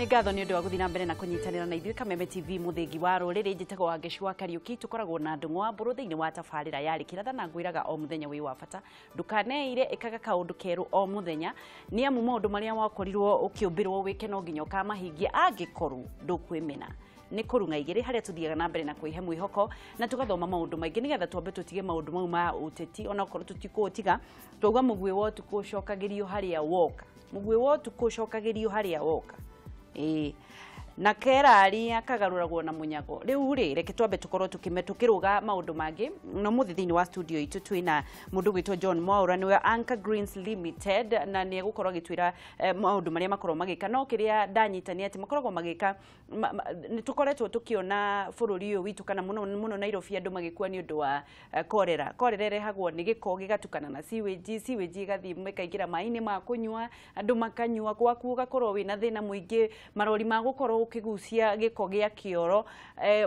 Nĩ ngatho nĩ ũndũ wa gũthiĩ na mbere na kũnyitanĩra na ithuĩ Kameme TV, mũthĩgi wa rũrĩrĩ. Njĩtagwo Wangeci wa Kariũki. Tũkoragwo na Ndũng'ũ wa Mbũrũ thĩinĩ wa tabarĩra ya Rĩkĩratha, na ngwĩraga o mũthenya wĩ wa bata, ndũkaneire ĩkaga kaũndũ kerũ o mũthenya, nĩ amu maũndũ marĩa wakorirwo ũkĩũmbĩrwo wĩke no nginya ũkamahingia angĩkorwo ndũkwĩmena. Nĩ kũrung'a igĩrĩ harĩa tũthiaga na mbere na kwĩhe mwĩhoko na tũgathoma maũndũ maingĩ nĩgetha twambe tũtige maũndũ mau ma ũteti, onakorwo tũtikũũtiga. Twauga mũguĩ wa ũtukũ ũcokagĩrio harĩa woka, mũguĩ wa ũtukũ ũcokagĩrio harĩa woka. Ĩĩ, na kerari akagarũragwo na mũnyago. Rĩu rĩ, reke twambe tũkorwo tũkĩme tũkĩrũga maũndũ mangĩ. No mũthĩ thĩinĩ wa studio itũ twĩna mũndũ gwĩtwo John Mwaura, nĩwe Anchor Greens Limited, na nĩ egũkorwo agĩtwĩra maũndũ marĩa makoragwo magĩka. No kĩrĩa ndanyita nĩ atĩ makoragwo magĩka nĩ tũkoretwo tũkĩona bũrũri ũyũ witũ, kana mũno mũno Nairobi, andũ magĩkua nĩ ũndũ wa cholera. Cholera ĩrehagwo nĩ gĩko gĩgatukana na sewage, sewage ĩgathiĩ ĩkaingĩra maĩ-inĩ ma kũnyua, andũ makanyua, gwaku ũgakorwo wĩna thĩna mũingĩ. Marori ma gũkorwo ũkĩgucia gĩko gĩa kĩoro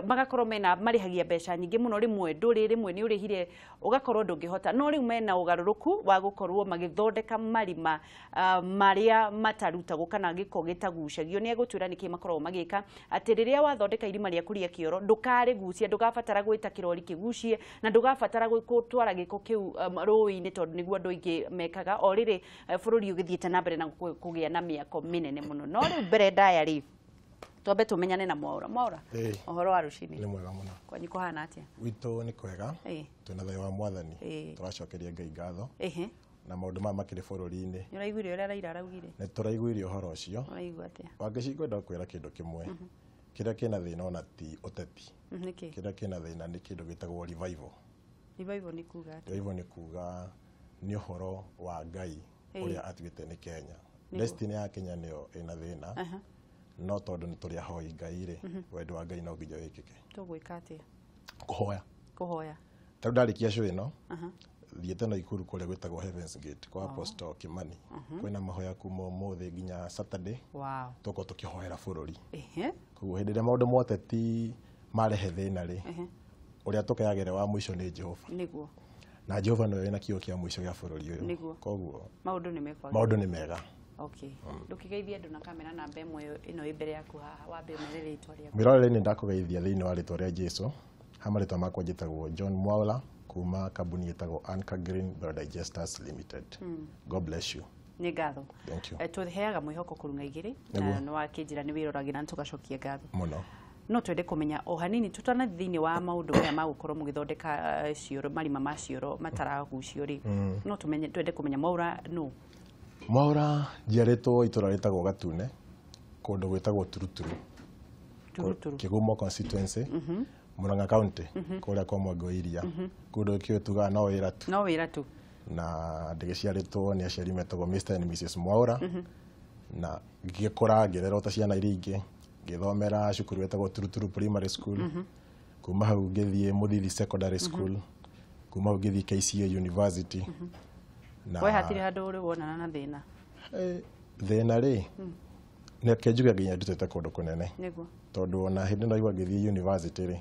magakorwo mena marĩhagia mbeca nyingĩ mũno, rĩmwe ndũrĩ, rĩmwe nĩ ũrĩhire ũgakorwo ndũngĩhota. No rĩu mena ũgarũrũku wa gũkorwo magĩthondeka marima marĩa matarutagwo kana gĩko gĩtagucagio. Nĩ egũtwĩra nĩkĩ makoragwo magĩka, atĩ rĩrĩa wathondeka irima rĩa kũria kĩoro, ndũkarĩgucia, ndũgabatara gwĩta kĩrori kĩgucie, na ndũgabatara gũtwara gĩko kĩu rũĩ-inĩ, tondũ nĩguo andũ aingĩ mekaga o rĩrĩ bũrũri ũgĩthiĩte na mbere na kũgĩa na mĩako mĩnene mũno. No rĩu mbere ndaya rĩ, twambe tũmenyane na Mwaura. Mwaura, ũhoro wa rũcinĩ? Nĩ mwega mũno. Kwanyu kũhana atĩa? Gwitũ nĩ kwega. Twĩna thayũ wa Mwathani. Tũracokeria Ngai ngatho na maũndũ maya makĩrĩ bũrũri-inĩ. Nĩ ũraiguire ũrĩa Raila araugire? Nĩ tũraiguire ũhoro ũcio. Ũraigua atĩa? Wangeci, ngwenda kwĩra kĩndũ kĩmwe. Kĩrĩa kĩna thĩna ona ti ũteti. Nĩkĩ? Kĩrĩa kĩna thĩna nĩ kĩndũ gĩtagwo revival. Revival nĩ kuga atĩa? Revival nĩ kuga nĩ ũhoro wa Ngai ũrĩa atuĩte nĩ Kenya. Nĩguo. Destiny ya Kenya nĩyo ĩna thĩna, no tondũ nĩ tũrĩ ahoi Ngai rĩ, wendo wa Ngai no nginya wĩkĩke. Tũgwĩka atĩa? Kũhoya. Kũhoya. Tarĩu ndarĩkia show ĩno, thiĩte Naikuru kũrĩa gwĩtagwo Heavens Gate kwa Apostle Kimani. Kwĩna mahoya kuma ũmũthĩ nginya Saturday. Tũkorwo tũkĩhoera bũrũri. Koguo hĩndĩ ĩrĩa maũndũ ma ũteti marehe thĩna rĩ, ũrĩa tũkayagĩra wa mũico nĩ Jehova. Na Jehova nĩwe wĩna kiugo kĩa mũico gĩa bũrũri ũyũ. Koguo maũndũ nĩ mekwagĩra. Maũndũ nĩ mega. Okay, ndũkĩgeithie andũ na kamera namba ĩmwe ĩno ĩ mbere yaku haha, wambe ũmere rĩtwa rĩaku. Mwĩroreri, nĩ ndakũgeithia thĩinĩ wa rĩtwa rĩa Jesu. Ha marĩtwa makwa njĩtagwo John Mwaura kuma kambuni ĩtagwo Anchor Green Biodigesters Limited. God bless you. Nĩ ngatho. Thank you. Tũheaga mwĩhoko kũrung'a igĩrĩ. Nĩguo. Na nĩ wakĩnjĩra nĩ wĩroragĩra, na tũgacokia ngatho mũno. No twende kũmenya o hanini tũtanathiĩ thĩinĩ wa maũndũ maya ma gũkorwo mũgĩthondeka cioro, marima ma cioro mataragucio rĩ, no tũmenye, twende kũmenya Mwaura nũ? Mwaura, njiarĩtwo itũra rĩtagwo Gatune, kũndũ gwĩtagwo Turuturu. Turuturu. Kĩgumo constituency, Murang'a County, kũrĩa kwa Mwangi wa Iria, kũndũ kĩũ tugaga no wĩra tu. No wĩra tu. Na ndĩgĩciarĩtwo nĩ aciari metagwo Mr and Mrs Mwaura, na ngĩkũra ngĩrerwo ta ciana iria ingĩ, ngĩthomera cukuru wetagwo Turuturu Primary School. Kuma hau ngĩthiĩ Mũthithi Secondary School, kuma hau ngĩthiĩ KCA University na We hatirĩ handũ ũrĩ wonana na thĩna? Thĩna rĩ, nĩ njuge nginya ndutĩte kũndũ kũnene. Tondũ ona hĩndĩ ĩno igua ngĩthiĩ university rĩ,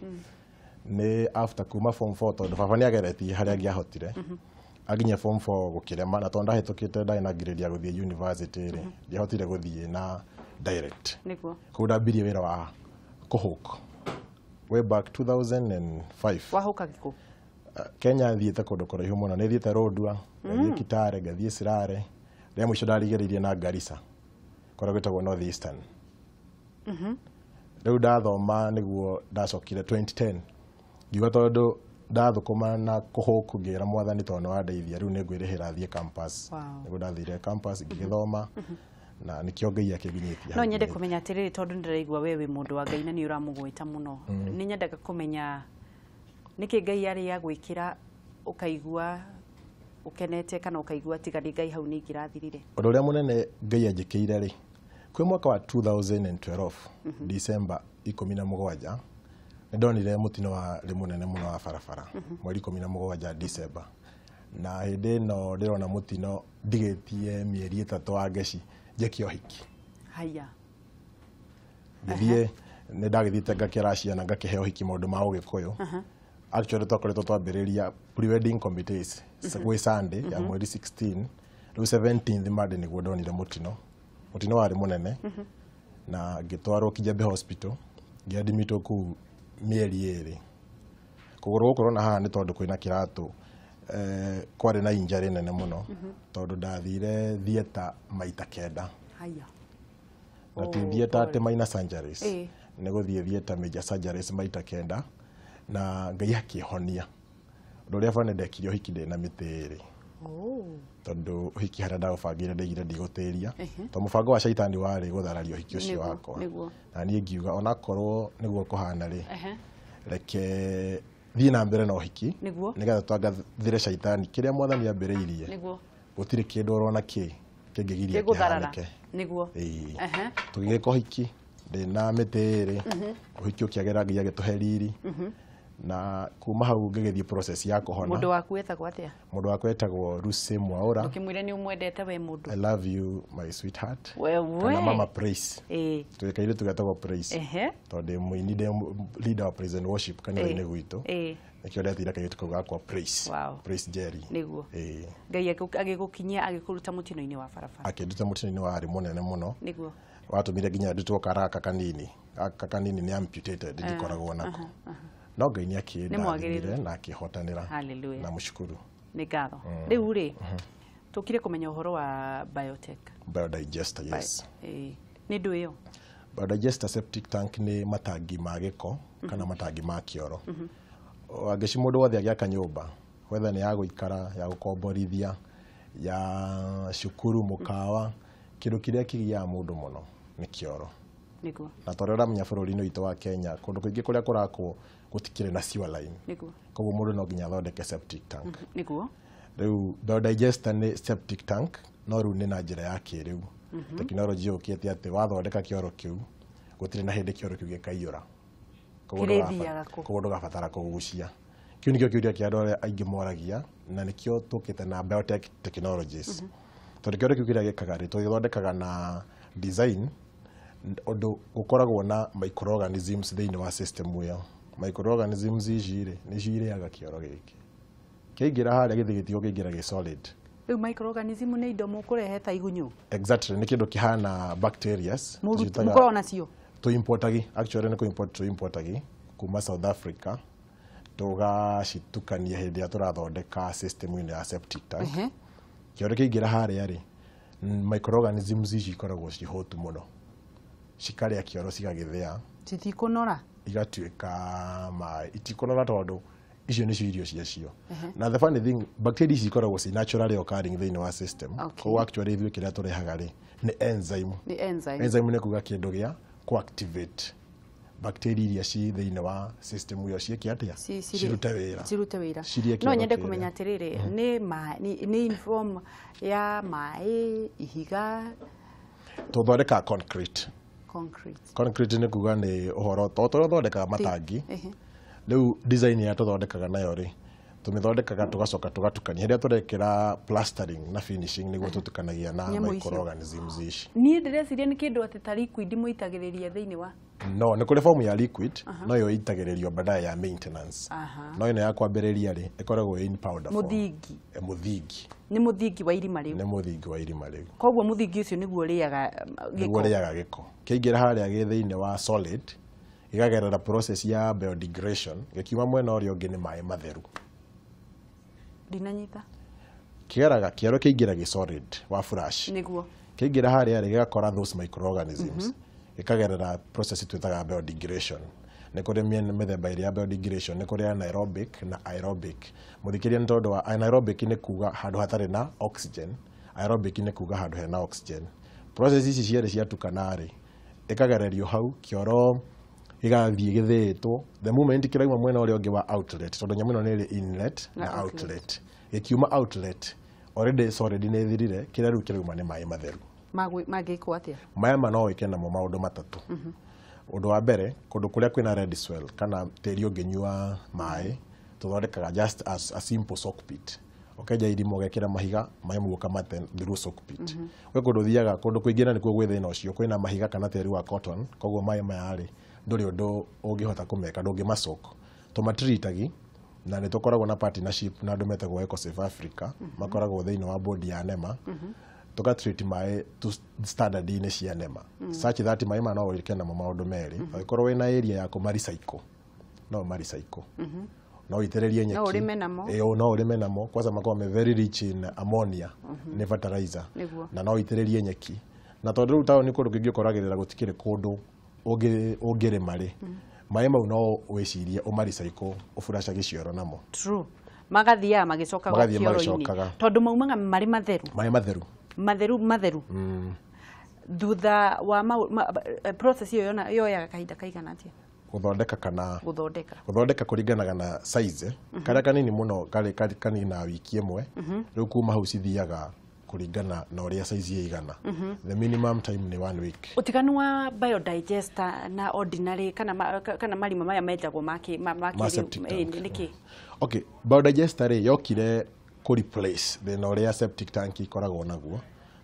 nĩ after kuma form 4, tondũ baba nĩ ageretie harĩa angĩahotire aginye form 4 gũkĩrema, na tondũ ndahĩtũkĩte, ndarĩ na grade ya gũthiĩ university rĩ, ndiahotire gũthiĩ na direct. Koguo ndambirie wĩra wa kũhũk way back 2005. Wahũka gĩkũ? Kenya thiĩte kũndũ kũraihu mũno. Nĩ thiĩte Lodwar, ngathiĩ Kitale, ngathiĩ Sirare, rĩa mũico ndarigĩrĩirie na Garissa, kũrĩa gwĩtagwo North Eastern. Rĩu ndathoma nĩguo ndacokire 2010, ngiuga tondũ ndathũkũma na kũhũku, ngĩra Mwathani tondũ nĩ wandeithia, rĩu nĩ ngwĩrĩhĩra thiĩ campus. Nĩguo ndathire campus ngĩgĩthoma, na nĩkĩo Ngai akĩnginyĩtie No hau nyende nginyĩte. Kũmenya atĩrĩrĩ, tondũ nĩndĩraigua we wĩ mũndũ wa Ngai na nĩ ũramũgwĩta mũno, nĩ nyendaga kũmenya nĩkĩ Ngai arĩ agwĩkĩra ũkaigua ũkenete, kana ũkaigua tiga nĩ Ngai hau nĩ ingĩrathirire. Ũndũ ũrĩa mũnene Ngai anjĩkĩire rĩ, kwĩ mwaka wa 2012 December 17 nĩ ndonire mũtino warĩ mũnene mũno wa barabara, mweri 17 December. Na hĩndĩ ĩno ndĩrona mũtino, ndigĩtie mĩeri 3 wa ngeci njĩke ũhiki. Haya. Ngĩthiĩ, nĩ ndagĩthiĩte ngakĩra ciana, ngakĩhe ũhiki maũndũ ma ũgĩkũyũ. Actually twakoretwo twambĩrĩria pre-wedding committees gwĩ Sunday ya mweri 16. Rĩu 17th Monday nĩguo ndonire mũtino. Mũtino warĩ mũnene. Na ngĩtwarwo Kijabe Hospital, ngĩadimitwo kũu mĩeri 2. Kũgũrũ gũkũ ũrona haha nĩ tondũ kwĩna kĩratũ, kwarĩ na injury nene mũno, tondũ ndathire theatre maita 9. Haya. Na ti theatre atĩ minor surgeries, nĩ gũthiĩ theatre major surgeries maita 9, na Ngai akĩhonia. Ũndũ ũrĩa bana ndekire ũhiki ndĩna mĩtĩ 2. Tondũ ũhiki harĩa ndaũbangĩire ndaigire ndigũtĩria, tondũ mũbango wa caitani warĩ gũthararia ũhiki ũcio wakwa. Na niĩ ngiuga onakorwo nĩguo kũhana rĩ, reke thiĩ na mbere na ũhiki nĩgetha twangathĩre caitani kĩrĩa mwathani ambĩrĩirie. Gũtirĩ kĩndũ orona kĩ kĩngĩgiria kĩhanĩke. Tũgĩgĩka ũhiki ndĩna mĩtĩ 2, ũhiki ũkĩagĩra Ngai agĩtũhe riri. Na kuma hau ngĩgĩthiĩ process ya kũhona. Mũndũ waku etagwo atĩa? Mũndũ wakwa etagwo Lucy Mwaura. Ũkĩmwĩre nĩ ũmwendete we mũndũ. I love you my sweetheart. Wewe. Kana mama Praise. Tũgĩkaire tũgetagwo Praise. Tondũ ndĩ mũini, ndĩ leader wa praise and worship kanitha-inĩ gwitũ. Nĩkĩo ndetire kairĩtu kau gakwa Praise. Praise Jerry. Nĩguo. Ngai agĩgũkinyia agĩkũruta mũtino-inĩ wa barabara. Akĩnduta mũtino-inĩ warĩ mũnene mũno. Nĩguo. Watũmire nginya ndutwo karaka kanini. Gaka kanini nĩ amputated, ndikoragwo nako. No Ngai nĩ akĩndathimire na akĩhotanĩra. Hallelujah. Na mũshukuru. Nĩ ngatho. Rĩu rĩ, tũkire kũmenya ũhoro wa biotech. Biodigester, yes. Nĩ ndũ ĩyo? Biodigester septic tank nĩ matangi ma gĩko kana matangi ma kĩoro. Angĩci mũndũ wothe agĩaka nyũmba, whether nĩ ya gũikara, ya gũkomborithia, ya cukuru, mũkawa, kĩndũ kĩrĩa kĩgiaga mũndũ mũno nĩ kĩoro. Nĩguo. Na tondũ ũramenya bũrũri-inĩ witũ wa Kenya, kũndũ kũingĩ kũrĩa kũrakwo gũtikĩrĩ na sewer line. Nĩguo. Koguo mũndũ no nginya athondeke septic tank. Nĩguo. Rĩu biodigester nĩ septic tank, no rĩu nĩ na njĩra ya kĩrĩu. Tekinoronjĩ yũkĩte atĩ wathondeka kĩoro kĩu, gũtirĩ na hĩndĩ kĩoro kĩu gĩkaiyũra. Koguo ndũgabatara kũgucia. Kĩu nĩkĩo kĩũria kĩa andũ arĩa aingĩ moragia, na nĩkĩo tũkĩte na biotech technologies. Tondũ kĩoro kĩu kĩrĩa gĩkaga rĩ, tũgĩthondekaga na design ũndũ ũkoragwo na microorganisms thĩinĩ wa system ĩyo. Microorganisms ici rĩ, nĩcio irĩaga kĩoro gĩkĩ. Kĩaingĩra harĩa gĩthĩ gĩtigwo kĩingĩra gĩ solid. Rĩu microorganism nĩ indo mũkũrehe ta igunyũ? Exactly, nĩ kĩndũ kĩhana bacterias. Mũkoragwo nacio? Tũimportagi, actually nĩ kũ-import tũimportagi kuma South Africa, tũgacitukania hĩndĩ ĩrĩa tũrathondeka system ĩno ya septic tank. Kĩoro kĩaingĩra harĩa rĩ, microorganisms ici ikoragwo ciĩ hũtu mũno. Cikarĩa kĩoro cigagĩthĩa. Citikũnora? Igatuĩka maĩ. Itikũnora tondũ icio nĩcio irio ciacio. Na the funny thing, bacteria ici ikoragwo ci naturally occurring thĩinĩ wa system. Koguo actually ithuĩ kĩrĩa tũrehaga rĩ, nĩ enzyme. Nĩ enzyme. Enzyme nĩ kuga kĩndũ gĩa ku-activate bacteria iria ci thĩinĩ wa system ĩyo ciĩke atĩa? Cirute wĩra. Cirute wĩra. No nyende kũmenya atĩrĩrĩ, nĩ in form ya maĩ, ihiga? Tũthondekaga concrete. Concrete. Concrete nĩ kuga nĩ ũhoro to tũthondekaga matangi. Rĩu design ĩrĩa tũthondekaga nayo rĩ, tũmĩthondekaga tũgacoka tũgatukania. Hĩndĩ ĩrĩa tũrekĩra plastering na finishing nĩguo tũtukanagia na microorganisms ici. Niĩ ndĩreciria nĩ kĩndũ atĩ ta liquid mũitagĩrĩria thĩinĩ wa? No, nĩ kũrĩ form ya liquid, no ĩyo ĩitagĩrĩrio baadaye ya maintenance. No ĩno ya kwambĩrĩria rĩ, ĩkoragwo in powder form. Mũthingi. Mũthingi. Nĩ mũthingi wa irima rĩu. Nĩ mũthingi wa irima rĩu. Koguo mũthingi ũcio nĩguo ũrĩaga gĩko. Nĩguo ũrĩaga gĩko. Kĩaingĩra harĩa gĩ thĩinĩ wa solid, gĩkagerera process ya biodegradation, gĩkiuma mwena ũrĩa ũngĩ nĩ maĩ matheru. Ndinanyita. Kĩgeraga kĩoro kĩingĩra gĩ solid wa flash. Nĩguo. Kĩingĩra harĩa rĩ, gĩgakora those microorganisms. Gĩkagerera process twĩtaga biodegradation. Nĩ kũrĩ mĩthemba ĩrĩa ya biodegradation, nĩ kũrĩ anaerobic na aerobic. Mũthikĩria nĩ tondũ wa anaerobic nĩ kuga handũ hatarĩ na oxygen, aerobic nĩ kuga handũ hena oxygen. Process ici cierĩ ciatukana rĩ, ĩkagererio hau kĩoro gĩgathiĩ gĩthĩĩtwo. The moment kĩrauma mwena ũrĩa ũngĩ wa outlet, tondũ nyamũ ĩno nĩ ĩrĩ inlet na outlet. Gĩkiuma outlet, already solid nĩ ĩthirire, kĩrĩa rĩu kĩrauma nĩ maĩ matheru. Mangĩkwo atĩa? Maĩ ma no wĩke namo maũndũ matatũ. Ũndũ wa mbere, kũndũ kũrĩa kwĩna red soil kana tĩri ũngĩnyua maĩ, tũthondekaga just as a simple soak pit. Ũkenja irima ũgekĩra mahiga, maĩ mau ũkamate through soak pit. Gwĩ kũndũ ũthiaga, kũndũ kũingĩ na nĩkuo gwĩ thĩna ũcio, kwĩna mahiga kana tĩri wa cotton, koguo maĩ maya rĩ, ndũrĩ ũndũ ũngĩhota kũmeka, ndũngĩmasoak. Tũmatreatagi, na nĩ tũkoragwo na partnership na andũ metagwo EcoSafe Africa, makoragwo thĩinĩ wa board ya NEMA. Tũgatreat maĩ to standard-inĩ cia NEMA such that maĩ maya no wĩke namo maũndũ merĩ. Angĩkorwo wĩna area ya kũma-recycle, no ũma-recycle, no ũitĩrĩrie nyeki. No ũrĩme namo. Ĩĩ, no ũrĩme namo. Kwanza makoragwo me very rich in ammonia, nĩ fertilizer. Na no ũitĩrĩrie nyeki, na tondũ rĩu taũni kũndũ kũingĩ ũkoragĩrĩra gũtikĩrĩ kũndũ ũngĩrĩma rĩ, maĩ mau no wĩcirie ũma-recycle, ũburaca gĩcioro namo. True, magathiaga magĩcokaga Magathiĩ kĩoro-inĩ. Magĩcokaga. Tondũ maumaga marĩ matheru. Maĩ matheru. Matheru matheru. Thutha wa process ĩyo yoyaga kahinda kaigana atĩa? Gũthondeka kana? Gũthondeka. Gũthondeka kũringanaga na size. Karĩa kanini mũno karĩ kanina wiki ĩmwe. Rĩu kuma hau cithiaga kũringana na ũrĩa size ĩigana. The minimum time nĩ one week. Ũtiganu wa biodigester na ordinary kana kana marima maya menjagwo ma Ma septic tank. Nĩkĩ? Okay, biodigester rĩ yokire kũ replace thĩna ũrĩa septic tank ikoragwo naguo,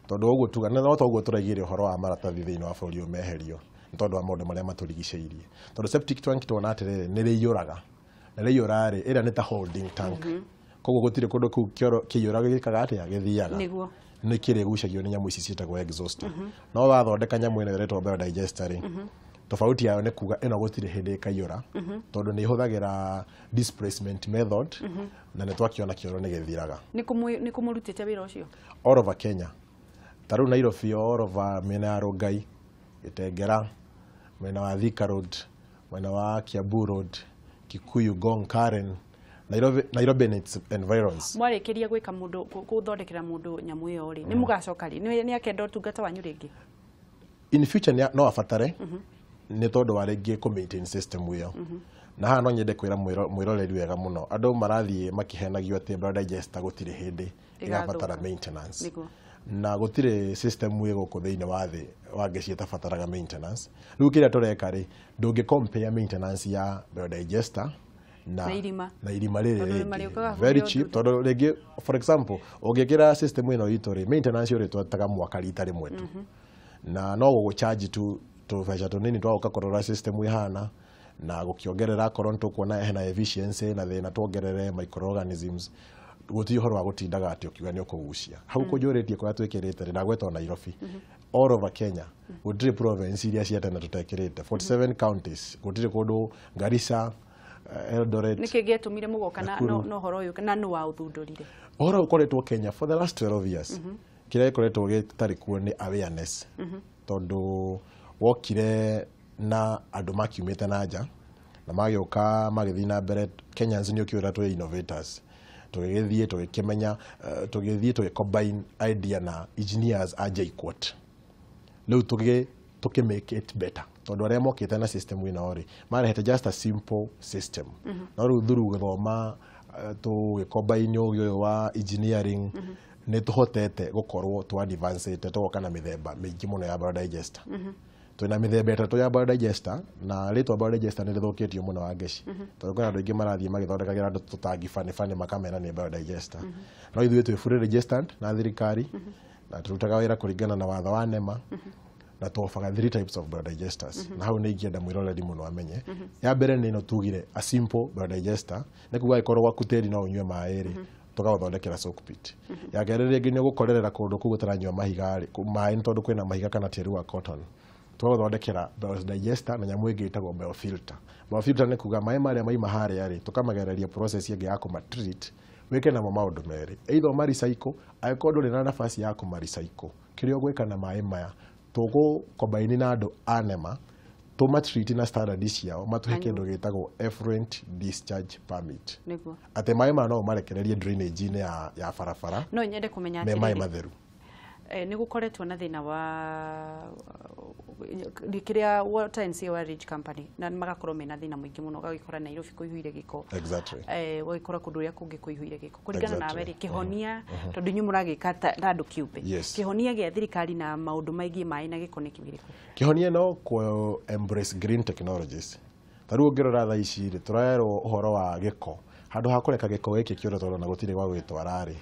tondũ ũguo tuga no toguo tũraigire ũhoro wa maratathi thĩinĩ wa bũrũri ũyũ meherio nĩ tondũ wa maũndũ marĩa matũrigicĩirie. Tondũ septic tank tuona atĩrĩrĩ, nĩ rĩiyũraga, na rĩiyũra rĩ, ĩrĩa nĩ ta holding tank, koguo gũtirĩ kũndũ kũu kĩoro kĩiyũra gĩkaga atĩa gĩthiaga. Nĩ kĩrĩgucagio nĩ nyamũ ici ciĩtagwo exhauster. No wathondeka nyamũ ĩno ĩretwo biodigester rĩ, tofauti yayo nĩ kuga ĩno gũtirĩ hĩndĩ ĩkaiyũra, tondũ nĩ ĩhũthagĩra displacement method, na nĩ twakĩona kĩoro nĩ gĩthiraga. Nĩ kũmũrutĩte wĩra ũcio? All over Kenya, ta rĩu Nairobi, all over mĩena ya Rongai, Gĩtengera, mwena wa Thika Road, mwena wa Kiambu Road, Kikuyu, Ngong, Karen, Nairobi, Nairobi and its environs. Mwarĩkĩria gwĩka mũndũ gũthondekera mũndũ nyamũ ĩyo rĩ, nĩ mũgacoka rĩ, nĩ akenda ũtungata wanyu rĩngĩ? In future no abatare, nĩ tondũ wa rĩngĩ kũ maintain system ĩyo. Na haha no nyende kwĩra mwĩroreri wega mũno, andũ marathiĩ makĩhenagio atĩ biodigester gũtirĩ hĩndĩ ĩgabatara Ĩgathũka. maintenance. Na gũtirĩ system ĩ gũkũ thĩinĩ wa thĩ wangeci ĩtabataraga maintenance. Rĩu kĩrĩa tũreka rĩ, ndũngĩ compare maintenance ya biodigester na Na irima. Na irima rĩrĩ Tondũ rĩngĩ. marĩũkaga Very kũrĩa cheap, tondũ rĩngĩ, for example, ũngĩkĩra system ĩno itũ rĩ, maintenance ũrĩ twetaga mwaka rita rĩmwe tu, na no gũgũcharge tu tũbeca tũnini twa gũka kũrora system ĩhana na gũkĩongerera akorwo nĩ tũkuona hena efficiency na thĩna, tuongerere microorganisms. Gũtirĩ ũhoro wa gũtindaga atĩ ũkiuga nĩ ũkũgucia hau. Kũnjũrĩtie kũrĩa twĩkĩrĩte rĩ, ndagweta o Nairobi. All over Kenya, gũtirĩ province iria cia tene tũtekĩrĩte, 47 counties, gũtirĩ kũndũ, Garissa, Eldoret. Nĩkĩ gĩatũmire mũgoka na Nakuru. na ũhoro ũyũ, na nũ waũthundũrire? Ũhoro ũkoretwo Kenya for the last 12 years. Kĩrĩa gĩkoretwo gĩtarĩ kuo nĩ awareness, tondũ wokire na andũ makiumĩte na nja na magĩũka magĩthiĩ na mbere. Kenyans nĩ ũkĩũra twĩ innovators, tũgĩgĩthiĩ tũgĩkĩmenya, tũgĩthiĩ tũgĩ-combine idea na engineers a JKUAT. Rĩu tũkĩ make it better, tondũ arĩa mokĩte na system ĩno rĩ, marehete just a simple system. No rĩu through gũthoma, tũgĩcombine ũgĩ ũyũ wa engineering, nĩ tũhotete gũkorwo tũ advanced, tũgoka na mĩthemba mĩingĩ mũno ya biodigester. Twĩna mĩthemba ĩtatũ ya biodigester, na rĩtwa biodigester nĩ rĩthũkĩtio mũno, Wangeci, tondũ kwĩna andũ aingĩ marathiĩ magĩthondekagĩra andũ tũtangi bani bani makamera nĩ biodigester. No ithuĩ twĩ fully registered na thirikari, na tũrutaga wĩra kũringana na watho wa NEMA, na tuofaga three types of biodigesters. Na hau nĩ ingĩenda mwĩroreri mũno amenye. Ya mbere nĩ ĩno tugire a simple biodigester, nĩ kuga angĩkorwo gwaku tĩri no ũnyue maĩ rĩ, tũgaũthondekera soak pit. Ya kerĩ rĩngĩ nĩ ũgũkorerera kũndũ kũu gũtaranyua mahiga rĩ, maĩ nĩ tondũ kwĩna mahiga kana tĩri wa cotton, tũgaũthondekera biodigester na nyamũ ĩngĩ ĩtagwo biofilter. Biofilter nĩ kuga maĩ marĩa maima harĩa rĩ, tũkamagereria process ĩngĩ ya kũma-treat, wĩke namo maũndũ merĩ, either ũma recycle, angĩkorwo ndũrĩ na nafasi ya kũma recycle, kĩrĩa ũgwĩka na maĩ maya, tũgũ-combine na andũ a NEMA, tũma-treat na standard ciao, matũhe kĩndũ gĩtagwo effluent discharge permit, atĩ maĩ maya no ũmarekererie drainage-inĩ ya barabara No nyende kũmenya me maĩ atĩrĩrĩ, matheru. Nĩ gũkoretwo na thĩna wa kĩrĩa Water and Sewerage Company, na magakorwo mena thĩna mũingĩ mũno, ũgagĩkora Nairobi kũihũire gĩko, ũgagĩkora kũndũ ũrĩa kũngĩ kũihũire gĩko. Kũringana nawe rĩ, kĩhonia, tondũ inyuĩ mũragĩka ta andũ kĩũmbe, kĩhonia gĩa thirikari na maũndũ megiĩ maĩ na gĩko nĩ kĩrĩkũ? Kĩhonia no kũ embrace green technologies. Ta rĩu ũngĩrora thaa ici rĩ, tũrerwo ũhoro wa gĩko, handũ ha kũreka gĩko gĩkĩ kĩũre tondũ na gũtirĩ gwa gũgĩtwara rĩ,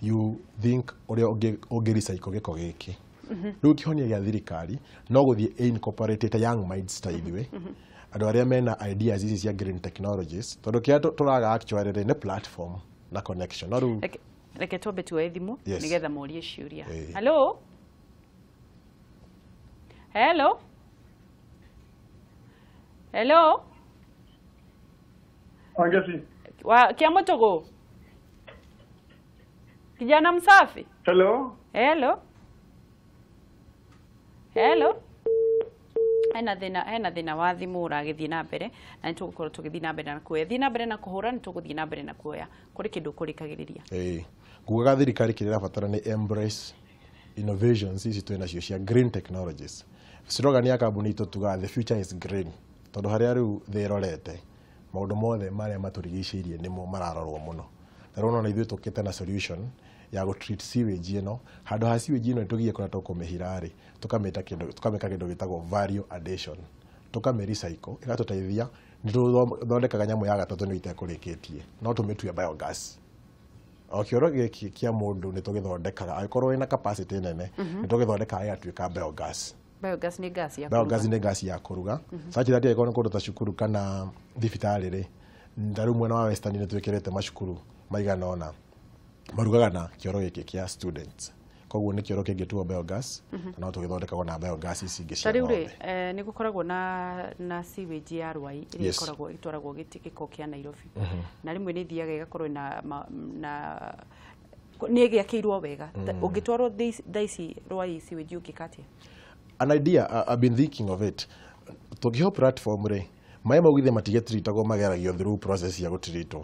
you think ũrĩa ũngĩ recycle gĩko gĩkĩ. Rĩu kĩhonia gĩa thirikari no gũthiĩ incorporate young minds ta ithuĩ, andũ arĩa mena ideas ici cia green technologies, tondũ kĩrĩa tũraga actually rĩ, nĩ platform na connection. No rĩu Reke twambe tuoe thimũ Yes. nĩgetha mũrie ciũria. Ĩĩ. Hello, hello, hello. Angesi. Wa Kiamutugu, kijana msafi. Hello. Hello, hello. Hena thĩna wa thimũ ũragĩthiĩ na mbere, na nĩ tũgũkorwo tũgĩthiĩ na mbere na kuoya, thiĩ na mbere na kũhũra, nĩ tũgũthiĩ na mbere na kuoya kũrĩ kĩndũ kũrĩkagĩrĩria. Ĩĩ, ngugaga thirikari kĩrĩa ĩrabatara nĩ embrace innovations ici twĩ nacio cia green technologies. Slogan ya kambuni itũ tugaga, "The future is green," tondũ harĩa rĩu thĩ ĩrorete, maũndũ mothe marĩa matũrigicĩirie nĩmo mararorwo mũno. Na rĩu nona ithuĩ tũkĩte na solution ya gũ treat sewage ĩno. Handũ ha sewage ĩno tũgiye kũrĩa tũkũmĩhira rĩ, tũkamĩta kĩndũ, tũkamĩka kĩndũ gĩtagwo value addition, tũkamĩ recycle, ĩgatũteithia. Nĩ tũthondekaga nyamũ ya gatatũ, nĩ itekũrĩkĩtie, no tũmĩtue biogas. O kĩoro gĩkĩ kĩa mũndũ nĩ tũgĩthondekaga, angĩkorwo wĩna capacity nene, nĩ tũgĩthondekaga gĩgatuĩka biogas. Biogas nĩ gas ya Biogas kũruga. Nĩ gas ya kũruga, such that angĩkorwo nĩ kũndũ ta cukuru kana thibitarĩ rĩ, ta rĩu mwena wa Western nĩ twĩkĩrĩte macukuru maigana ũna marugaga na kĩoro gĩkĩ kĩa students. Koguo nĩ kĩoro kĩngĩtuo biogas, na no tũgĩthondekagwo na biogas ici ingĩ Ta cia rĩu rĩ, ng'ombe. Nĩ gũkoragwo na sewage ya Rwai ĩrĩa ĩkoragwo ĩtwaragwo gĩko kĩa Nairobi, na rĩmwe nĩ ĩthiaga ĩgakorwo na nĩ ĩgĩakĩirwo wega. Ũngĩtwarwo thaa ici Rwai sewage, ũngĩka atĩa? An idea, I've been thinking of it. Tũngĩheo platform rĩ, maĩ mau githĩ matigĩtiritagwo, mageragio through process ya gũtiritwo.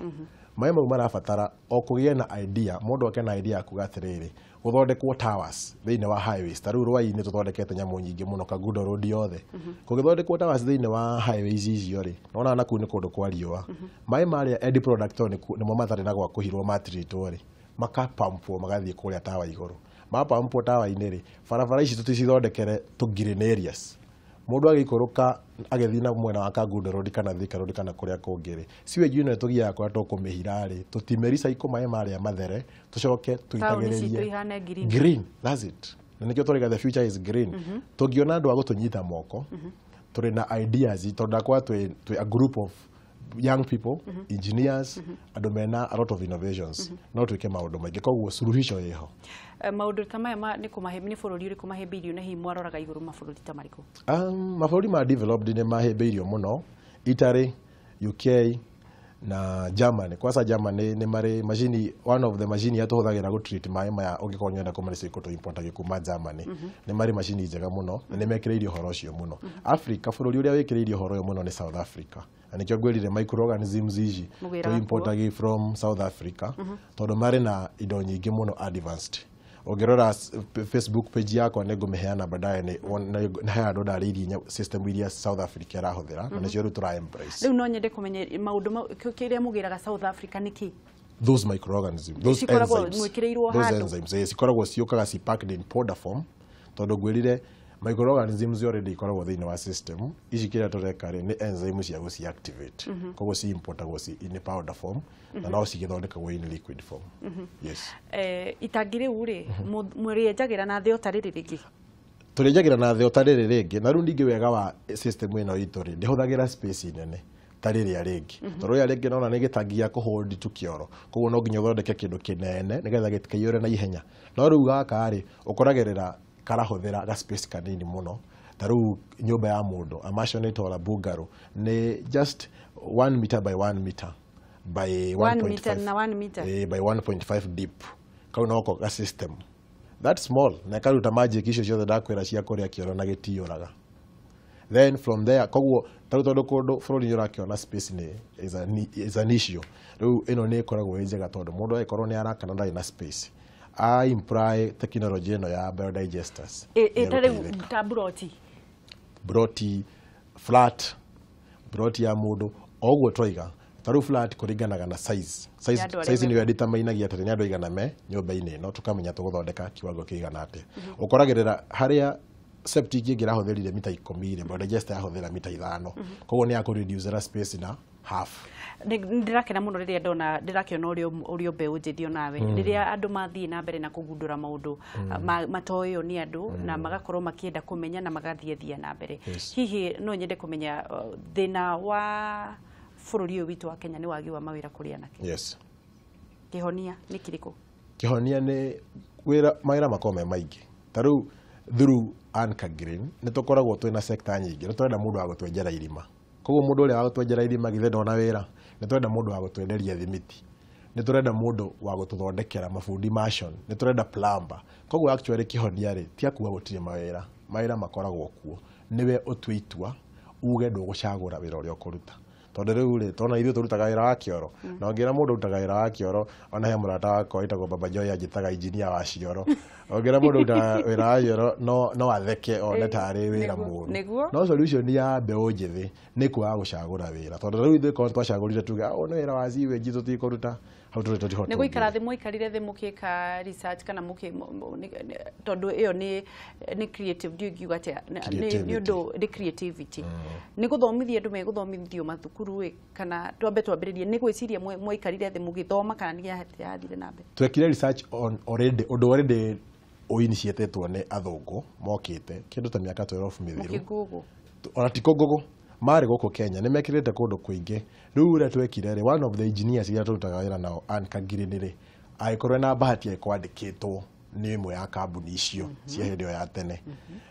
Maĩ mau marabatara o kũgĩe na idea, mũndũ ake na idea ya kuga atĩrĩrĩ, gũthondekwo towers thĩinĩ wa highways. Ta rĩu Rwai-inĩ tũthondekete nyamũ nyingĩ mũno, Kangundo Road yothe. Kũngĩthondekwo towers thĩinĩ wa highways icio rĩ, nona na kũu nĩ kũndũ kwa riũa, maĩ marĩa end product tondũ nĩmo matarĩ na gwa kũhirwo, matiritwo rĩ, makapampwo magathiĩ kũrĩa tawa igũrũ. Mapampwo tawa-inĩ rĩ, barabara ici tũticithondekere tũ green areas. Mũndũ agĩikũrũka agĩthiĩ na mwena wa Kangundo Road kana Thika Road kana kũrĩa kũngĩ rĩ, sewage ĩno ĩtũgiaga kũrĩa tũkũmĩhira rĩ, tũtime recycle maĩ marĩa mathere, tũcoke Taũni citũ tũitagĩrĩrie ihane green. Green, that's it. Na nĩkĩo tũraiga, "The future is green." Tũngĩona andũ a gũtũnyita moko, tũrĩ na ideas, tondũ ndakwa twĩ a group of young people, engineers, andũ mena a lot of innovations, no twĩke maũndũ maingĩ. Koguo suluhisho ĩho. Maũndũ ta maya nĩ kũmahe nĩ bũrũri ũrĩkũ mahĩmbĩirio, na hihi mwaroraga igũrũ mabũrũri ta marĩkũ? Mabũrũri ma developed nĩ mahĩmbĩirio mũno, Italy, UK na Germany. Kwanza Germany nĩ marĩ macini, one of the machine iria tũhũthagĩra gũ treat maĩ maya. Ũngĩkorwo nĩ ũrenda kũma tũ import kuma Germany, nĩ marĩ macini njega mũno na nĩ mekĩrĩirie ũhoro ũcio mũno. Africa, bũrũri ũrĩa wĩkĩrĩirie ũhoro ũyũ mũno nĩ South Africa, na nĩkĩo ngwĩrire microorganisms ici Mũgĩraga tũ importagi from South Africa, tondũ marĩ na indo nyingĩ mũno advanced. Ũngĩrora Facebook page yakwa, nĩ ngũmĩheana baadaye, nĩ he handũ ndarĩirie system iria South Africa ĩrahũthĩra, na nĩcio rĩu tũra embrace. Rĩu no nyende kũmenya maũndũ kĩrĩa mũgĩraga South Africa nĩ kĩ? Those microorganisms, those Cikoragwo enzymes, mwĩkĩrĩirwo those handũ? enzymes, cikoragwo ciũkaga ci packed in powder form, tondũ ngwĩrire microorganisms already ikoragwo thĩinĩ wa system ici. Kĩrĩa tũreka rĩ, nĩ enzyme cia gũci activate. Koguo ci importagwo ci in powder form, na no cigĩthondekagwo in liquid form, yes. Itangi rĩu rĩ, mũrĩenjagĩra na thĩ o ta rĩrĩ rĩngĩ? Tũrĩnjagĩra na thĩ o ta rĩrĩ rĩngĩ. Na rĩu ningĩ wega wa system ĩno itũ rĩ, ndĩhũthagĩra space nene ta rĩrĩa rĩngĩ, tondũ rĩrĩa rĩngĩ nona nĩ gĩtangi gĩa kũhold tu kĩoro, koguo no nginya ũthondeke kĩndũ kĩnene nĩgetha gĩtikaiyũre na ihenya. No rĩu gaka rĩ, ũkoragĩrĩra karahũthĩra ga space kanini mũno. Ta rĩu nyũmba ya mũndũ, a maisonette or a bungalow, nĩ just 1 meter by 1 meter by 1 1.5 meter na 1 meter. By 1.5 deep. Kau noko ga system that small, na ĩkaruta magic icio ciothe ndakwĩra cia kũrĩa kĩoro na gĩtiyũraga. Then from there, koguo tarĩu tondũ kũndũ bũrũri nĩ ũrakĩona space nĩ is an issue, rĩu ĩno nĩ ĩkoragwo ĩ njega, tondũ mũndũ agĩkorwo nĩ arakana ndarĩ na space, a imply technology ĩno ya biodigesters. Ĩ ta rĩu nĩegũteithĩka. Ta buroti? Broti, flat, broti ya mũndũ o ũguo twaiga. Ta rĩu flat kũringanaga na size, size, Ya andũ arĩa size nĩyo determinagia atĩ nĩ andũ aigana me nyũmba-inĩ ĩno, tũkamenya tũgũthondeka kiwango kĩigana atĩa. Ũkoragĩrĩra harĩa septic ĩngĩ ĩrahũthĩrire mita 10 rĩ, biodigester yahũthĩra mita 5, koguo nĩ ya kũreducera space na half. Nĩ ndĩrakena mũno rĩrĩa ndona, ndĩrakĩona ũrĩa mbeũ njĩthĩ onawe, rĩrĩa andũ mathiĩ na mbere na kũgundũra maũndũ matoĩo nĩ andũ, na magakorwo makĩenda kũmenya na magathiĩ thia na mbere. Hihi no nyende kũmenya, thĩna wa bũrũri ũyũ witũ wa Kenya nĩ wagi wa mawĩra kũrĩ anake. Kĩhonia nĩ kĩrĩkũ? Kĩhonia nĩ wĩra, mawĩra makorwo me maingĩ. Ta rĩu through Anchor Green nĩ tũkoragwo twĩna sector nyingĩ. Nĩ tũrenda mũndũ wa gũtwenjera irima, koguo mũndũ ũrĩa wa gũtwenjera irima githĩ ndona wĩra. Nĩ tũrenda mũndũ wa gũtwenderia thimiti, nĩ tũrenda mũndũ wa gũtũthondekera mabundi mason, nĩ tũrenda plumber. Koguo actually kĩhonia rĩ, ti akuga gũtirĩ mawĩra, mawĩra makoragwo kuo, nĩwe ũtue itua uge ndũgũcagũra wĩra ũrĩa ũkũruta. Tondũ rĩu rĩ, tona ithuĩ tũrutaga wĩra wa kĩoro, na ũngĩra mũndũ ũrutaga wĩra wa kĩoro, ona he mũrata wakwa wĩtagwo Baba Joy anjĩtaga injinia wa cioro. Ũngĩra mũndũ ũrutaga wĩra wa cioro no atheke one tarĩ wĩra mũru. No solution ya mbeũ njĩthĩ nĩ kwaga gũcagũra wĩra, tondũ rĩu ithuĩ korwo twacagũrire tuge ũyũ nĩ wĩra wa sewage tũtikũruta, hau tũrĩ tũtiho. Nĩ gũikara thĩ mwikarire thĩ mũgĩka research kana mũkĩ tondũ ĩyo nĩ creative, ndiũ ingiuga atĩa, nĩ ũndũ nĩ creativity, nĩ gũthomithia andũ megũthomithio mathukuru ĩ, kana twambe twambĩrĩrie nĩ gwĩciria mwaikarire thĩ mũgĩthoma kana nĩ yathire na mbere? Twekire research on already ũndũ already ũinitiatetwo nĩ athũngũ mokĩte kĩndũ ta mĩaka 12 mĩthiru. Mũkĩgũgũ? Ona ti kũngũgũ, marĩ gũkũ Kenya, nĩ mekĩrĩte kũndũ kũingĩ. Rĩu ũrĩa twekire rĩ, one of the engineers iria tũrutaga wĩra nao Ann Green rĩ, agĩkorwo na bahati ĩkwandĩkĩtwo nĩ ĩmwe ya kambuni icio cia hĩndĩ ĩyo ya tene.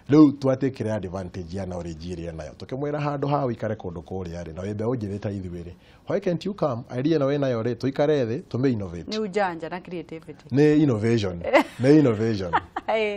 Rĩu twatĩkire advantage ya knowledge ĩrĩa nayo, tũkĩmwĩra handũ ha ũikare kũndũ kũrĩa rĩ, na wĩ mbeũ njĩthĩ ta ithuĩ rĩ, why can't you come, idea ĩno wĩ nayo rĩ, tũikare thĩ tũmĩ innovate. Nĩ ujanja na creativity. Nĩ innovation, nĩ innovation.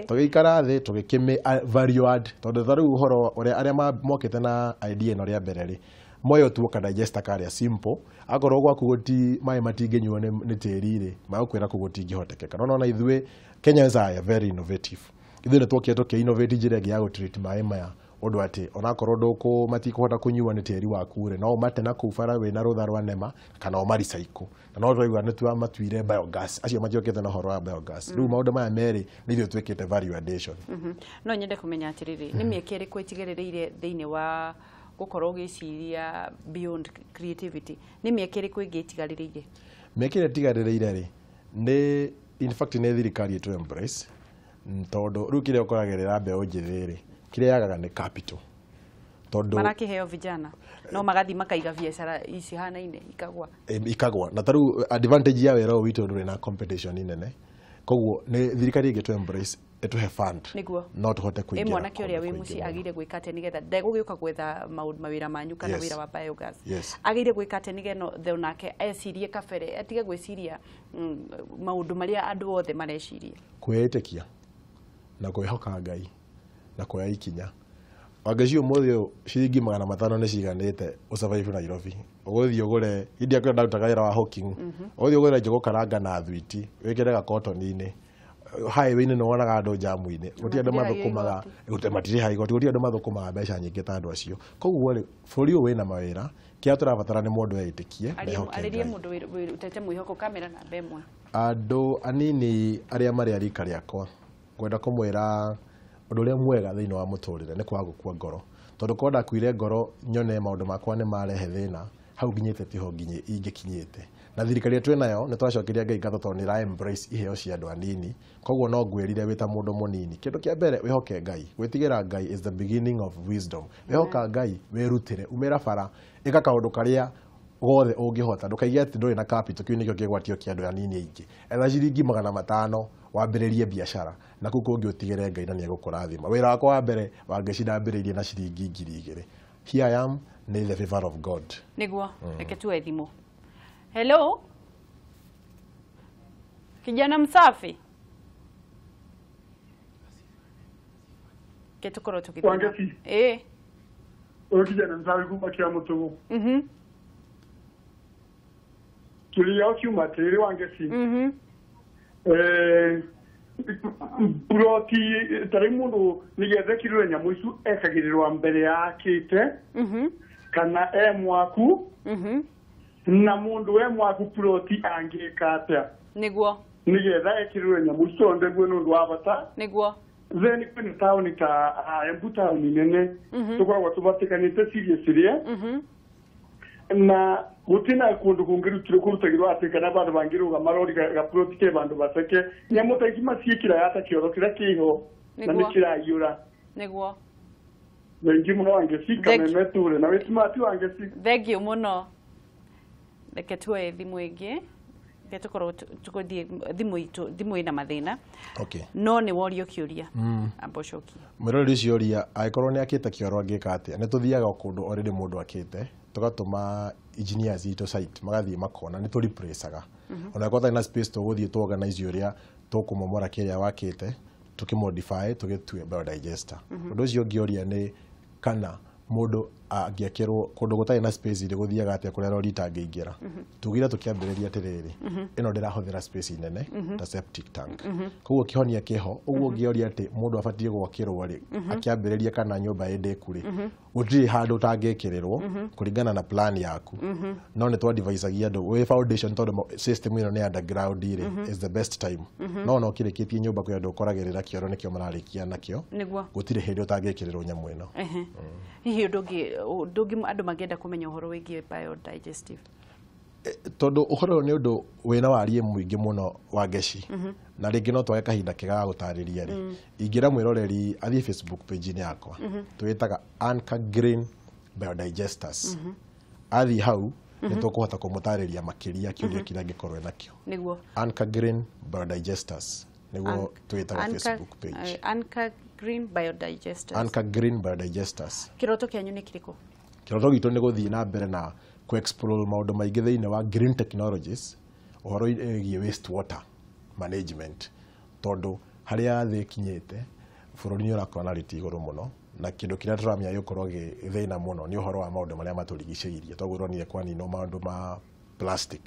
Tũgĩikara thĩ tũgĩkĩmĩ value add, tondũ ta rĩu ũhoro ũrĩa arĩa mokĩte na idea ĩno rĩa mbere rĩ, moyo tu ka digester karĩa simple, akorwo gwaku gũti maĩ matingĩnyuo nĩ tĩri rĩ, magũkwĩra kũu gũtingĩhotekeka. No nona ithuĩ Kenyans are very innovative, ithuĩ nĩ twokire tũkĩ innovate njĩra ĩngĩ ya gũtreat maĩ maya, ũndũ atĩ onakorwo ndũkũ matikũhota kũnyuo nĩ tĩri waku rĩ, no ũmate na kũu bara wĩna rũtha rwa nema kana ũma recycle. Na no twaigua nĩ twamatuire biogas, acio matiokĩte na ũhoro wa biogas. Rĩu maũndũ maya merĩ nĩ ithuĩ twĩkĩte value addition. No nyende kũmenya atĩrĩrĩ, nĩ mĩeke ĩrĩkũ ĩtigĩrĩrĩire thĩinĩ wa gũkorwo ũgĩciria beyond creativity, nĩ mĩeke ĩrĩkũ ĩngĩ ĩtigarĩrĩire? Mĩeke ĩrĩa ĩtigarĩrĩire rĩ, nĩ in fact nĩ thirikari ĩtũ embrace, tondũ rĩu kĩrĩa ũkoragĩrĩra mbeũ njĩthĩ rĩ, kĩrĩa yagaga nĩ capital, tondũ marakĩheo vijana no magathi makaiga biacara ici hanaine ikagwa. Ikagwa. Na tarĩu advantage ya wĩra ũyũ witũ ndũrĩ na competition nene, koguo nĩ thirikari ĩngĩtũ embrace ĩtũhe fund, nĩguo no tũhote kũingĩra mwanake ũrĩa wĩ kũndũ mũciĩ kũingĩ mũno. Agĩrĩire gwĩka atĩa nĩgetha ndegũgĩũka gwetha maũndũ mawĩra manyu kana wĩra wa biogas, agĩrĩire gwĩka atĩa nĩgetha onake ecirie kabere, atige gwĩciria maũndũ marĩa andũ othe mareciria? Kwĩĩtĩkia na kwĩhoka Ngai na kuoya ikinya. Wangeci, ũmũthĩ ũyũ ciringi 500 nĩ ciganĩte ũsurvive Nairobi. Ũgũthiĩ ũgũre india kũrĩa ndarutaga wĩra wa hawking, ũgũthiĩ ũgũre njũgũ karanga na thwiti wĩkĩre gakotoni-inĩ. Highway-inĩ nĩ wonaga andũ jamu-inĩ, gũtirĩ andũ Matirĩhagio mathũkũmaga igoti. Matirĩhaga igoti, gũtirĩ andũ mathũkũmaga mbeca nyingĩ ta andũ acio. Koguo rĩ, bũrũri ũyũ wĩna mawĩra, kĩrĩa tũrabatara nĩ mũndũ eĩtĩkie na ehoke Arĩrie Ngai. mũndũ ũtete mwĩhoko kamera namba ĩmwe. Andũ anini arĩa marĩ a rika rĩakwa, ngwenda kũmwĩra ũndũ ũrĩa mwega thĩinĩ wa mũtũrĩre nĩ kwaga gũkua ngoro, tondũ korwo ndakuire ngoro nyone maũndũ makwa nĩ marehe thĩna, hau nginyĩte tiho nginye ingĩkinyĩte. Na thirikari ĩrĩa twĩnayo nĩ twacokeria Ngai ngatho tondũ nĩ ĩra embrace iheo cia andũ anini. Koguo no ngwĩrire wĩ ta mũndũ mũnini, kĩndũ kĩa mbere wĩhoke Ngai. Gwĩtigĩra Ngai is the beginning of wisdom. Wĩhoka Ngai, wĩrutĩre, umĩra bara, ĩka kaũndũ karĩa gothe ũngĩhota. Ndũkaige atĩ ndũrĩ na capital, kĩu nĩkĩo kĩgwatio kĩa andũ anini aingĩ. Etha ciringi 500 wambĩrĩrie biacara, na kũu kũngĩ ũtigĩre Ngai na nĩegũkũrathima. Wĩra wakwa wa mbere, Wangeci, ndambĩrĩirie na ciringi 2000. Here I am, nĩ the favor of God. Nĩguo reke tuoe thimũ. Hello, kijana msafi, ke tũkorwo tũgĩthiĩ Wangeci. Ĩĩ. Ũyũ kijana msafi kuma kia mũtũgũ kĩrĩa kiuma tĩrĩ, Wangeci. Buroti tarĩ mũndũ nĩgetha ekĩrĩrwo nyamũ icu, ekagĩrĩrwo mbere yakĩte kana e mwaku? Na mũndũ e mwaku ploti angĩka atĩa nĩgetha ekĩrĩrwo nyamũ icu, tondũ nĩguo nĩ ũndũ wa bata? Then kwĩna taũni ta Embu, taũni nene tũkoragwo tũbatĩkanĩte seriously, na gutina kundu kungirutire kurutagirwo ati kana bandu bangirugama rori gaploti ke bandu baseke nyamu ta ici maciĩkĩra yata kĩoro kĩrĩa kĩho na nĩ kĩraiyũra. Thengi mũno, Wangeci. Thank you. Kameme ture na wĩ smart, Wangeci. Thank you mũno. Reke tuoe thimũ ĩngĩ. Tukorwo tukuthie thimu itu thimu ina mathina. Okay. No ni worio kiuria. Amba ucokie. Mwiroreri ucio oria angĩkorwo nĩ akĩte kĩoro angĩka atĩa? Nĩ tũthiaga o kũndũ already mũndũ akĩte, tũgatũma engineers itũ site magathiĩ makona, nĩ tũreplacaga. Ona akorwo hatarĩ na space tũgũthiĩ tũ organize ũrĩa tũkũmomora kĩrĩa wakĩte, tũkĩmodify tũgĩtue biodigester. Ũndũ ũcio ũngĩ ũria nĩ kana mũndũ angĩakĩrwo kũndũ gũtarĩ na space rĩ gũthiaga atĩa kũrĩa rori itangĩingĩra. Tugire tũkĩambĩrĩria atĩrĩrĩ, ĩno ndĩrahũthĩra space nene ta septic tank. Koguo kĩhonia kĩho, ũguo ũngĩoria atĩ mũndũ abatiĩ gwakĩrwo rĩ, akĩambĩrĩria kana nyũmba ĩ ndĩku rĩ, gũtirĩ handũ ũtangĩkĩrĩrwo kũringana na plan yaku. No nĩ twadvisagia andũ wĩ foundation tondũ system ĩno nĩ underground rĩ, is the best time. No ona ũkĩrĩkĩtie nyũmba kwĩ andũ ũkoragĩrĩra kĩoro nĩkĩo mararĩkia nakĩo. Nĩguo. Gũtirĩ hĩndĩ ũtangĩkĩrĩrwo nyamũ ĩno. Hihi ũndũ ũngĩ andũ mangĩenda kũmenya ũhoro wĩgiĩ biodigestive? Tondũ ũhoro ũyũ nĩ ũndũ wĩna wariĩ mũingĩ mũno wa ngeci na rĩngĩ no twage kahinda kega ga gũtarĩria rĩ, ingĩra mwĩroreri athiĩ Facebook page-inĩ yakwa twĩtaga Anchor Green Biodigesters. Athiĩ hau nĩ tũkũhota kũmũtarĩria makĩria kĩũria kĩrĩa angĩkorwo enakĩo. Nĩguo. Anchor Green Biodigesters nĩguo twĩtaga Facebook page. Anchor Green Biodigesters. Anchor Green Biodigesters. Kĩroto kĩanyu nĩ kĩrĩkũ? Kĩroto gitũ nĩ gũthiĩ na mbere na kũ-explore maũndũ maingĩ thĩinĩ wa green technologies ũhoro wĩgiĩ waste water management, tondũ harĩa thĩ ĩkinyĩte bũrũri nĩ ũrakorwo na rĩti igũrũ mũno, na kĩndũ kĩrĩa tũramenya gĩgũkorwo gĩ thĩna mũno nĩ ũhoro wa maũndũ marĩa matũrigicĩirie, toguo ũronire kwaninwo maũndũ ma plastic.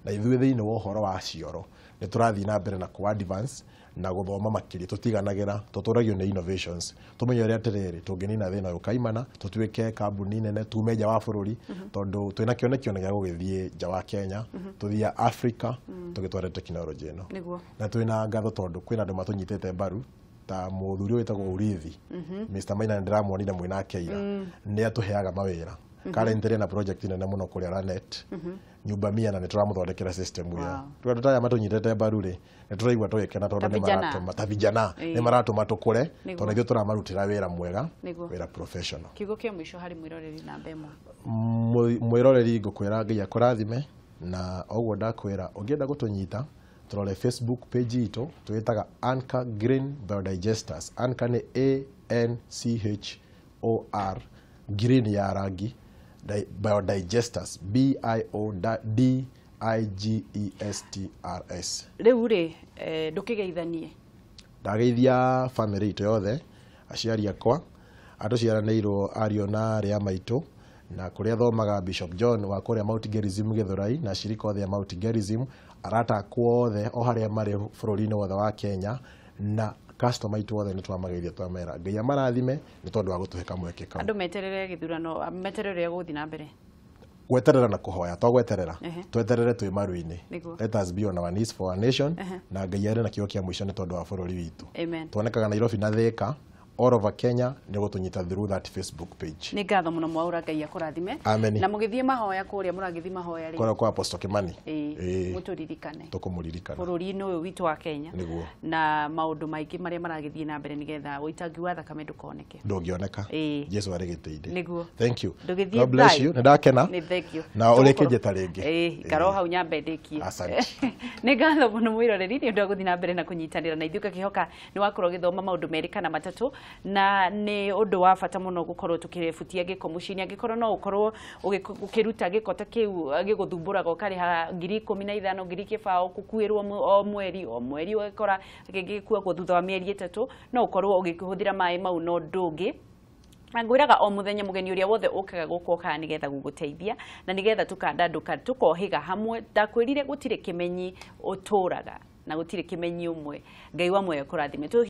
Na ithuĩ thĩinĩ wa ũhoro wa cioro nĩ tũrathiĩ na mbere na kũ advance na gũthoma makĩria, tũtiganagĩra, tũtũragio nĩ innovations, tũmenye ũrĩa atĩrĩrĩ tũngĩnina thĩna ũyũ kaimana, tũtuĩke kambuni nene, tume nja wa bũrũri, tondũ twĩna kĩoneki ona gĩa gũgĩthiĩ nja wa Kenya, tũthiĩ Africa, tũgĩtware tekinoronjĩ ĩno. Nĩguo. Na twĩna ngatho tondũ kwĩna andũ matũnyitĩte mbaru ta mũthuri ũyũ wĩtagwo Urithi, Mr. Maina nĩndĩramuonire mwĩnake ira, nĩ atũheaga mawĩra. Currently na project nene mũno kũrĩa Lanet, nyumba mia, na nĩ tũramũthondekera system ĩyo. Rĩu andũ ta aya matũnyitĩte mbaru rĩ, nĩ tũraigua tũgĩkena tondũ nĩ maratũma ta vijana, nĩ maratũma tũkũre, tondũ ithuĩ tũramarutĩra wĩra mwega, wĩra professional. Kiugo kĩa mũico harĩ mwĩroreri namba ĩmwe. Mwĩroreri ngũkwĩra Ngai akũrathime, na ũguo ndakwĩra ũngĩenda gũtũnyita tũrore Facebook page itũ twĩtaga Anchor Green Biodigesters. Anchor nĩ A N C H O R, green ya rangi, Biodigesters B I O D I G E S T R S. Rĩu rĩ, ndũkĩgeithanie. Ndageithia family itũ yothe, aciari akwa atũciaranĩirwo ariũ na arĩa maitũ, na kũrĩa thomaga Bishop John wa kũrĩa Mount Gerizim Gĩthũrai, na ashirika othe a Mount Gerizim, arata akwa othe o harĩa marĩ bũrũri-inĩ wothe wa Kenya, na customer itũ othe nĩ twamageithia twamera Ngai amarathime nĩ tondũ wa gũtũhe kamweke kau. Andũ meterere gĩthurano, meterere ũrĩa gũgũthiĩ na mbere. Gweterera na kũhoya, to gweterera, tweterere twĩ maru-inĩ. Let us be on our knees for our nation, na Ngai arĩ na kĩo kĩa mũico nĩ tondũ wa bũrũri witũ. Amen. Tuonekaga Nairobi na Thika, all over Kenya, nĩ gũtũnyita through that Facebook page. Nĩ ngatho mũno Mwaura, Ngai akũrathime. Amen. Na mũgĩthiĩ mahoya kũrĩa mũragĩthiĩ mahoya rĩ, kũrĩa kwa Apostle Kimani, mũtũririkane, tũkũmũririkana bũrũri-inĩ ũyũ witũ wa Kenya. Nĩguo. Na maũndũ maingĩ marĩa maragĩthiĩ na mbere nĩgetha ũitangi wa thakame ndũkoneke. Ndũngĩoneka. Jesu arĩ gĩtĩ-inĩ. Nĩguo. Thank you. Ndũgĩthiĩ. God bless you. Nĩ ndakena. Nĩ thank you. Na ũrĩkĩnjĩta rĩngĩ. Ikara o hau nyambe ndĩkie. Asante. Nĩ ngatho mũno mwĩroreri nĩ ũndũ wa gũthiĩ na mbere na kũnyitanĩra na ithuĩ. Ngakĩhoka nĩ wakorwo ũgĩthoma maũndũ merĩ kana matatũ, na nĩ ũndũ wa bata mũno gũkorwo tũkĩrebutia gĩko mũciĩ-inĩ. Angĩkorwo no ũkorwo ũkĩruta gĩko ta kĩu gĩgũthumbũraga, ũkarĩha 15,000, 20,000 gũkuĩrwo o mweri o mweri, ũgakora gĩgĩkuagwo thutha wa mĩeri 3, no ũkorwo ũgĩkĩhũthĩra maĩ mau na ũndũ ũngĩ. Na ngwĩraga o mũthenya mũgeni ũrĩa wothe ũkaga gũkũ okaga nĩgetha gũgũteithia na nĩgetha tũkandandũka tũkohĩga hamwe. Ndakwĩrire gũtirĩ kĩmenyi ũtũraga na gũtirĩ kĩmenyi ũmwe. Ngai wa muoyo kũrathime.